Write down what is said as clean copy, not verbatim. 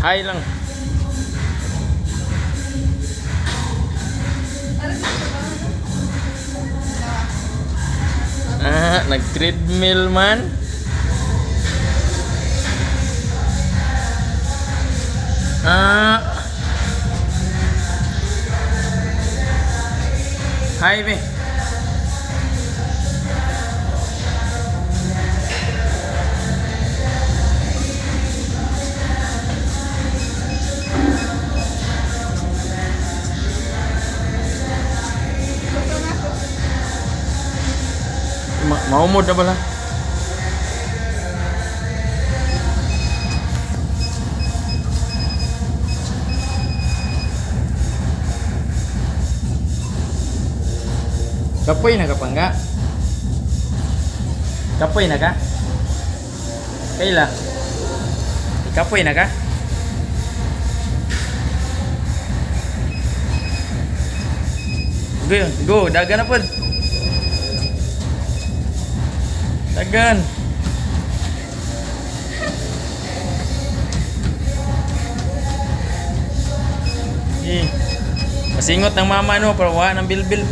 Hi lang. Ah, nag-treadmill man. Ah. Hi, be. Maumod na bala. Kapoy na ka pangga? Kapoy na ka? Kayla? Kapoy na ka? Go, go, dagan na pod. Dagan. Eh. Masingot ng mama no, pero wa ng bilbil.